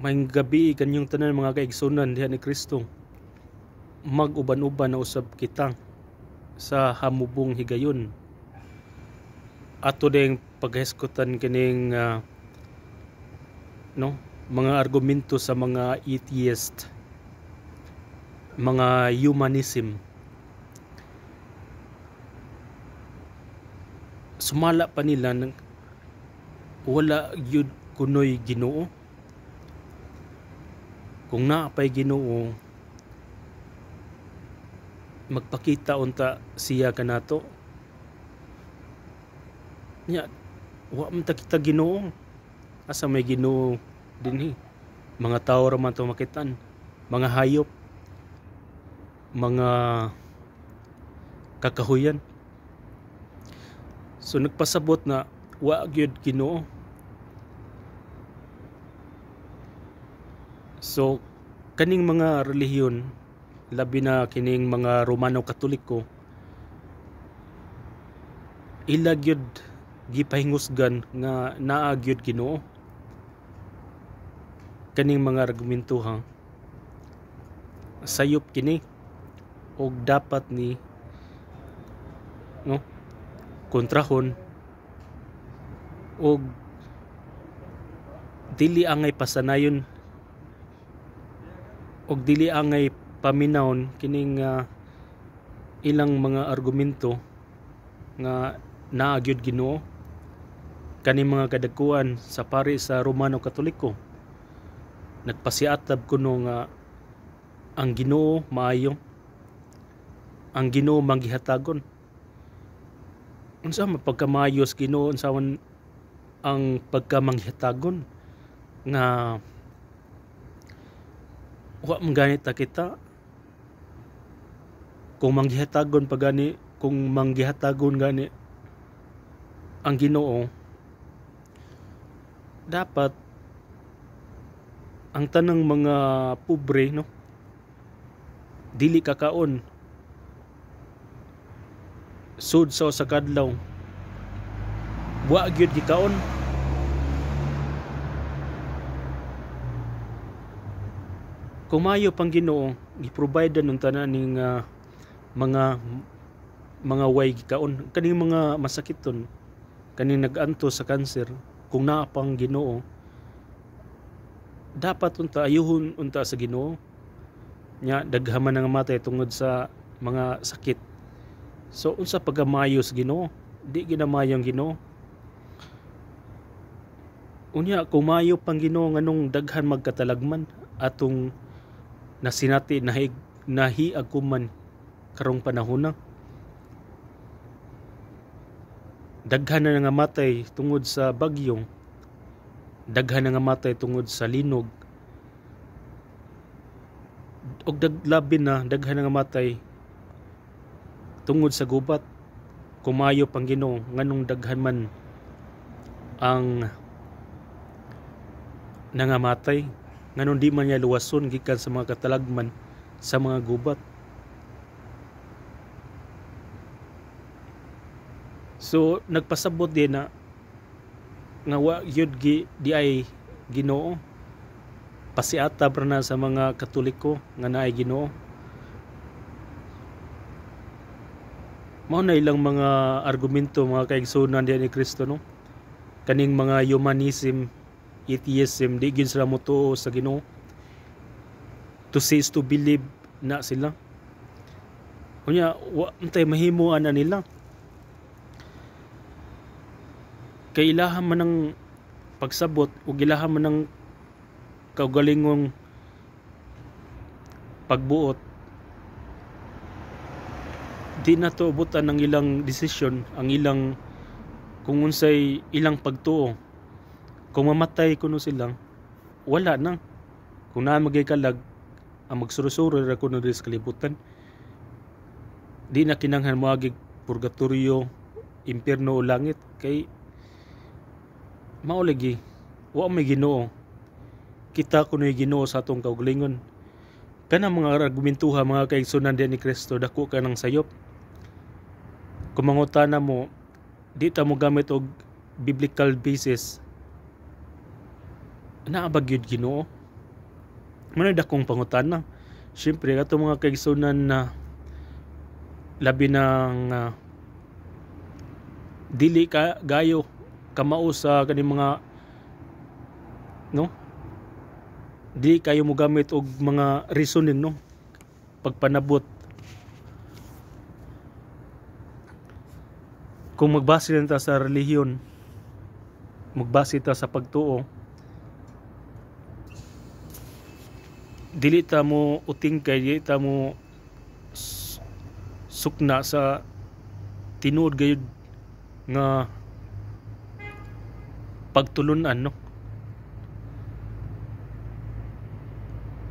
Maayong gabi kanyong tanan, mga kaigsunan diha ni Kristo. Mag-uban-uban na usab kita sa hamubong higayon. Ato ding paghisgutan kining no, mga argumento sa mga atheist, mga humanism. Sumala pa nila ng wala gyud kunoy Ginoo. Kung naa pay Ginoo, magpakita unta siya kanato. Nya wa man ta kita Ginoo. Asa may Ginoo dinhi? Mga tawo ra man to makitan, mga hayop, mga kakahuyan. So nagpasabot na wa gyud Ginoo. So kaning mga relihiyon, labi na kining mga Romano Katoliko, ila gyud gipahingusgan nga naa gyud Ginoo. Kaning mga argumento ha, sayop kini og dapat ni, no, kontrahon og dili angay pasanayon og dili angay paminawon kining ilang mga argumento nga naa gyud Ginoo. Kaning mga kadagkuan sa pari sa Romano Katoliko nagpasiatab kuno nga ang Ginoo maayo, ang Ginoo manggihatagon. Unsa man pagkamaayo sa Ginoo, unsa man ang pagkamanghihatagon nga wa man gani ta kita? Kung manggihatagon pa gani, kung manggihatagon gani ang Ginoo, dapat ang tanang mga pobre, no, dili kakaon sud sa usa ka adlaw, wa gyud gikaon. Kung maayo pang Ginoo, gi-provide nun tanan ning mga way gikaon, kaning mga masakiton, kaning nag-antos sa kanser. Kung naa pang Ginoo, dapat unta ayuhon unta sa Ginoo. Nya daghan man nga matay tungod sa mga sakit. So unsa pagkamayo sa Ginoo? Di ginamayo ang Ginoo. Unya kung maayo pang Ginoo, nganong daghan magkatalagman atong nasinati nahiagkuman karong panahona? Daghan na nga matay tungod sa bagyo, daghan na nga matay tungod sa linog, og labi na daghan na nga matay tungod sa gubat. Kung maayo pang Ginoo, nganong daghan man ang nangamatay? Nganong di man niya luwason gikan sa mga katalagman sa mga gubat? So nagpasabot din na nga wa gyud di ay Ginoo. Pasiatab ra na sa mga Katoliko nga naay Ginoo. Mao na ilang mga argumento, mga kaigsunan diha ni Kristo, no? Kaning mga humanism, atheism, di gyud sila motuo sa Ginoo. To see is to believe na sila. Unya wa man mahimo ana nila. Kay ilaha man ang pagsabot ug ilaha man ang kaugalingong pagbuot, di na to abutan ang ilang desisyon, ang ilang kung unsay ilang pagtuo. Kung mamatay kuno sila, wala na. Kung naa magay kalag, ang magsurusuro ra kuno diri sa kalibutan. Di na kinahanglan moagig purgatorio, impierno o langit, kay mao lagi wa may Ginoo. Kita kuno'y Ginoo sa atong kaugalingon. Kanang mga argumentuha, mga kaigsunan diha ni Kristo, dako ka ng sayop. Kung mangutana mo, di ta mo gamit og biblical basis. Naa ba gyud Ginoo? Mao dakong pangutana. Siyempre, ato mga kaigsunan na labi ng dili ka gayo kamao sa kaning mga, no, di kayo mo gamit og mga reasoning, no, pagpanabot. Kung magbase lang ta sa relihiyon, magbase ta sa pagtuo, dili ta mo utingkay, dili ta mo sukna sa tinuod gayud nga pagtulunan, no,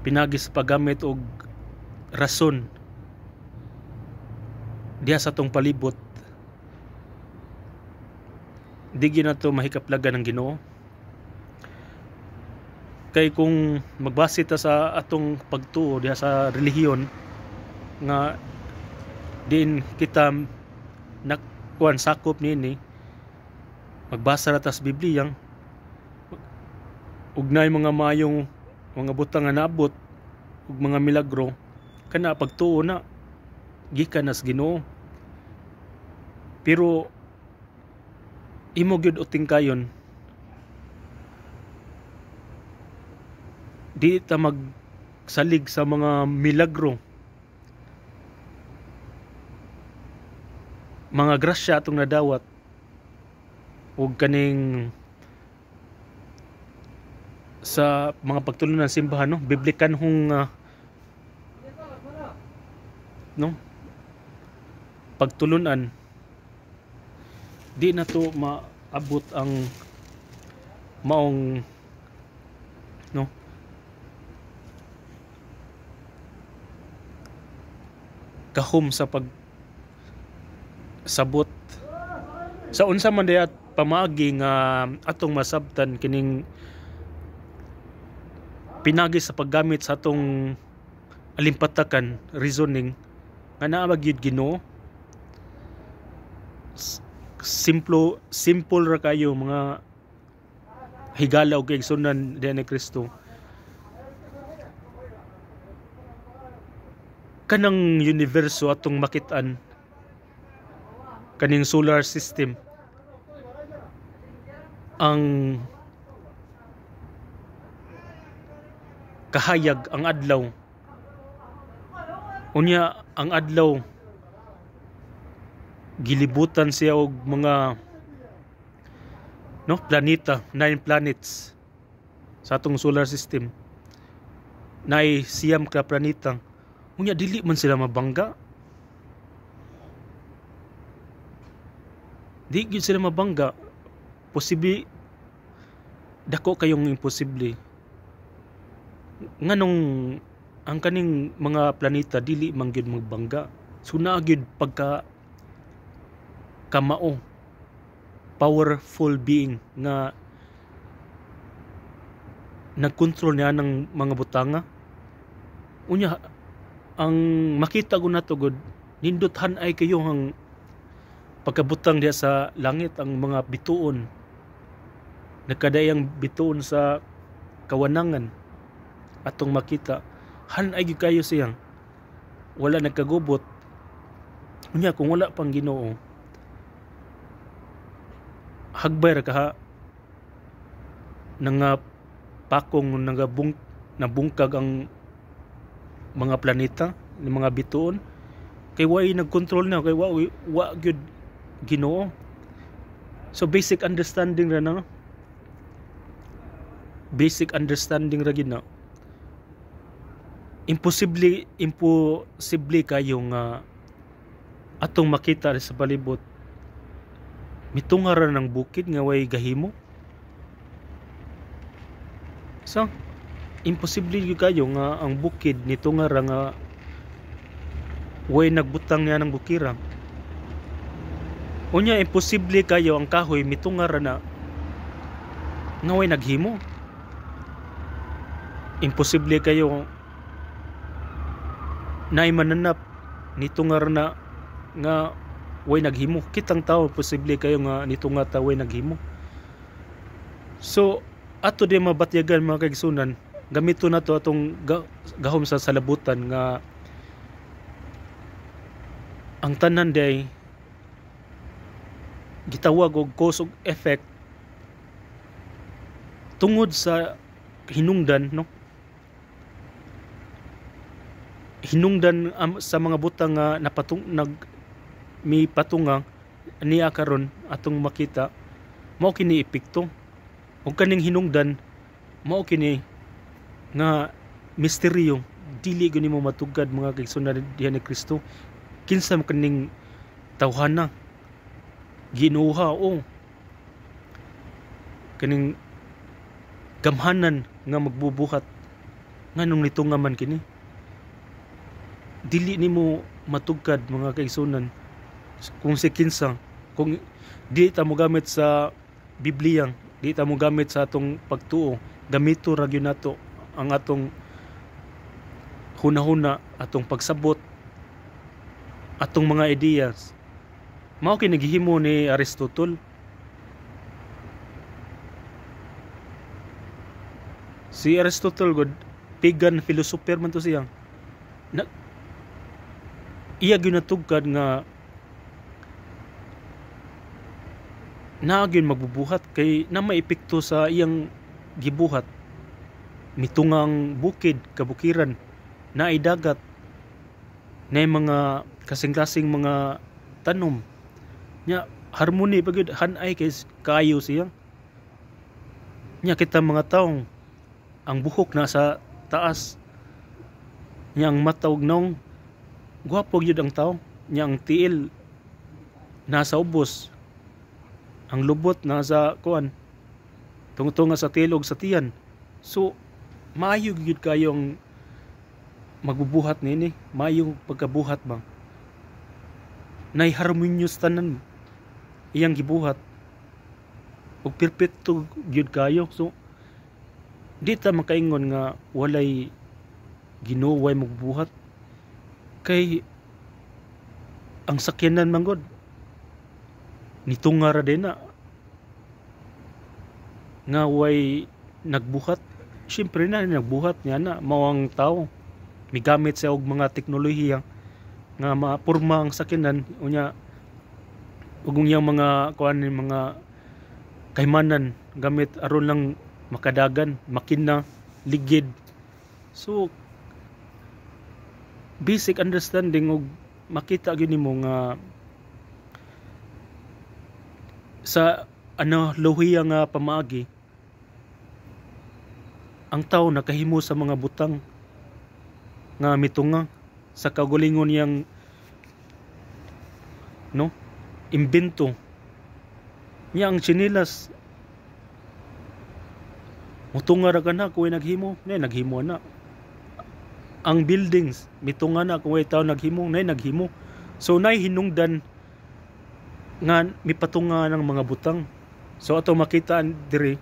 pinagi sa paggamit og rason diha sa atong palibot. Di gyud nato mahikaplagan ang Ginoo. Kay kung magbase ta sa atong pagtuo diha sa relihiyon nga diin kita nakuan sakop niini, magbasa ra ta sa Biblia ug naay mga maayong mga butang nga naabot ug mga milagro, kana pagtuo na gikan na sa Ginoo. Pero imo gyud utingkayon, di ta magsalig sa mga milagro, mga grasya atong nadawat ug kaning sa mga pagtulunan ng simbahan, no, biblikanhong no, pagtulunan, di na to maabot ang maong, no, kahom sa pag sabot sa unsa man diay at pamaagi nga atong masabtan kining pinagi sa paggamit sa atong alimpatakan, reasoning, nga naa ba gyud Ginoo. Simple ra kayo mga higala og kaigsunan diha ni Kristo. Kanang universo atong makit-an, kaning solar system, ang kahayag ang adlaw. Unya ang adlaw gilibutan siya og mga, no, planeta, 9 planets sa atong solar system. Naay 9 ka planeta. Unya dili man sila mabangga. Di gyud sila mabangga. Posible dako kayong imposible. Nganong ang kaning mga planeta dili man gyud magbangga. So naa gyud pagka kamao, powerful being nga nagkontrol niya ng mga butanga. Unya ang makita ko nato gud, nindot han-ay kayo ang pagkabutang diha sa langit, ang mga bituon. Nagkadayang bituon sa kawanangan atong makita. Han-ay gyud kayo siyang wala nagkagubot. Unya kung wala pang Ginoo, hagbay ra ka nga pakong nabungkag ang mga planeta, ng mga bituon, kay way nagkontrol na, kay wa gyud Ginoo. So basic understanding ra na, no? Basic understanding ra gyud na. Imposible kayo nga atong makita sa palibot mitunga ra ng bukid nga way gahimo. So imposible gyud kayo nga ang bukid nitunga ra nga way nagbutang niya ng bukira. Unya imposible kayo ang kahoy mitunga ra na nga way naghimo. Imposible kayo naay mananap nitunga ra na nga way naghimo. Kitang tao posible kayo nga nitunga ta way naghimo. So ato di mabatyagan mga kaigsunan, Gamito na to atong gahom sa salabutan nga ang tanan day gitawag og cause ug effect tungod sa hinungdan, no? Hinungdan sa mga butang nga napatung nag mi patunga niya karon atong makita, mao kini epekto. Ug kaning hinungdan mao kini nga misteryo, dili gyud nimo matugad, mga kaigsuonan diha ni Kristo, kinsa man kaning tawhana, Ginoo o kaning gamhanan nga magbubuhat, nganong nitunga man kini? Dili nimo matugkad, mga kaigsuonan, kung si kinsa, kung di ta mogamit sa Biblia, di ta mogamit sa atong pagtuo. Gamito ra gyud nato ang atong hunahuna, atong pagsabot, atong mga ideas. Mao kini gihimo ni Aristotle. Si Aristotle god, pagan philosopher man to siya. Na, iya gyud natugkad nga naa gyud magbubuhat kay na may epekto sa iyang gibuhat. Mitungang bukid, kabukiran, naay dagat, naay mga kasing-kasing mga tanom. Nya harmony pa gyud, hanay kay kaayo siya. Nya kita mga taong ang buhok nasa taas, nya ang mata ug nawong gwapo gyud ang tao, nya ang tiil nasa ubos, ang lubot nasa kuan, tungtunga sa tiil ug sa tiyan. So maayo gyud kayo ang magbubuhat niini, maayo pagkabuhat ba, nay harmonious tanan iyang gibuhat ug perpekto gyud kayo. So di ta makaingon nga walay Ginoo, way magbuhat, kay ang sakyanan man gud nitunga ra din na nga way nagbuhat. Siyempre na nagbuhat niya na mao ang tao, migamit siya og mga teknolohiya nga mapurma ang sakyanan, unya ug iyang mga kuan, mga kaymanan gamit aron lang makadagan, makina, ligid. So basic understanding og makita gyud nimo nga sa analohiya nga pamaagi ang tao nakahimo sa mga butang nga mitunga sa kaugalingon niyang, no, imbento niya. Ang tsinelas, mutunga ra kana kung way naghimo, nay naghimo na. Ang buildings, mitunga na kung way tao naghimo, nay naghimo. So nay hinungdan nga mipatunga ng mga butang. So ato makita diri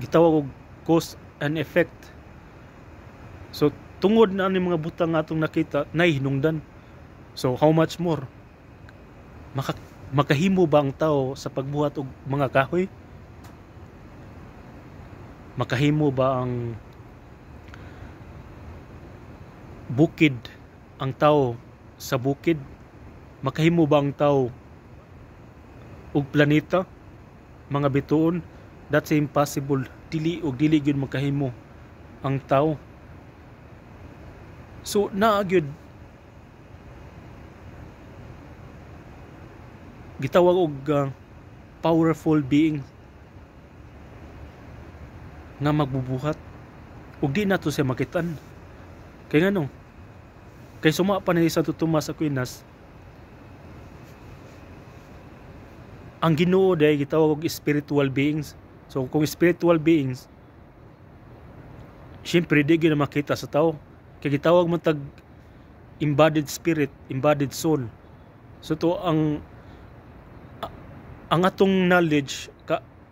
gitawag og cause and effect. So tungod na ani mga butang nga atong nakita, nay hinungdan. So how much more makahimo ba ang tao sa pagbuhat og mga kahoy? Makahimo ba ang bukid, ang tao sa bukid? Makahimo ba ang tao og planeta, mga bituon? That's impossible. Dili og dili gyud makahimo ang tao. So naa gyud gitawag og powerful being nga magbubuhat ug di nato siya makitan. Kay ngano? Kay suma pa ni Santo Tomas Aquinas, ang Ginoo day gitawag og spiritual beings. So kung spiritual beings, syempre di gyud makita sa tao. Kay gitawag man tag embodied spirit, embodied soul. So to ang atong knowledge,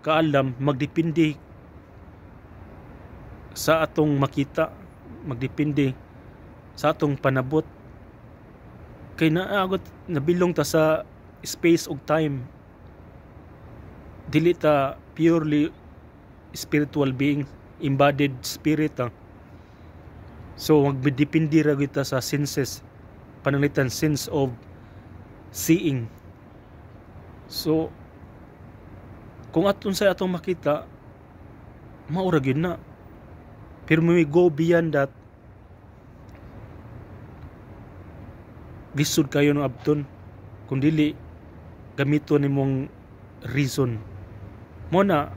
kaalam, magdepende sa atong makita, magdepende sa atong panabot. Kay naagot nabilong ta sa space ug time. Dili ta purely spiritual being. embodied spirit ah. So magdepende ra kita sa senses, pananglitan sense of seeing. So kung aton sa atong makita, mao ra gyud na. Pero we go beyond that, lisod kayo ng abton kung dili gamiton nimong reason mo na.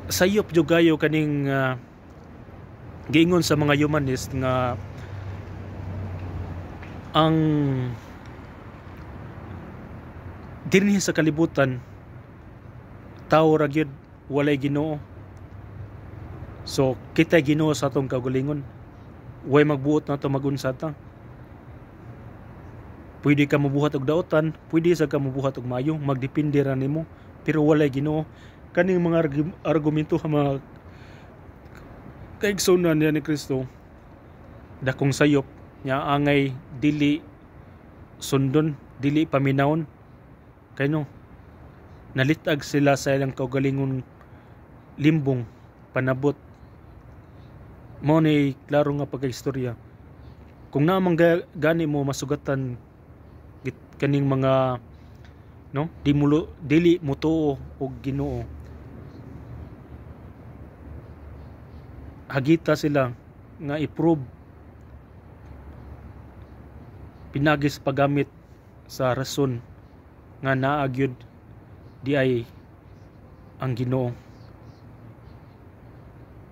Sayop jud kayo kaning giingon sa mga humanist nga ang dinhi sa kalibutan, tao ra gyud, walay Ginoo. So kita Ginoo sa atong kaugalingon, way magbuot nato magunsa ta. Pwede ka mabuhat og daotan, pwede sa ka mabuhat og maayo, magdepende ra nimo, pero walay Ginoo. Kaning mga argumento nga mga kaigsunan niya ni Kristo, dakong sayop nya, angay dili sundon, dili paminawon, kay no nalitag sila sa ilang kaugalingon limbong panabot. Mao ni klaro nga pagkaistorya. Kung naman gani mo masugatan kaning mga, no, di mo dili motuo og Ginoo, hagita sila nga i-prove pinagis paggamit sa rason nga naa gyud di ay ang Ginoo,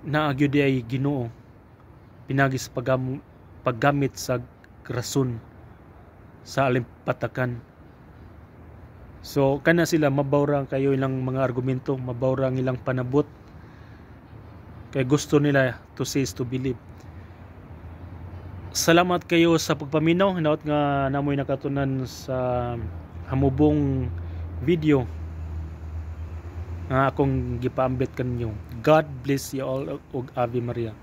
naa gyud di ay Ginoo pinagis paggamit sa rason sa alimpatakan. So kana sila, mabawra kayo ilang mga argumento, mabawra ang ilang panabot, kay gusto nila to see is to believe. Salamat kayo sa pagpaminaw. Hinaot nga namoy nakatunan sa hamubong video nga akong gipaambit kanyo. God bless you all ug Ave Maria.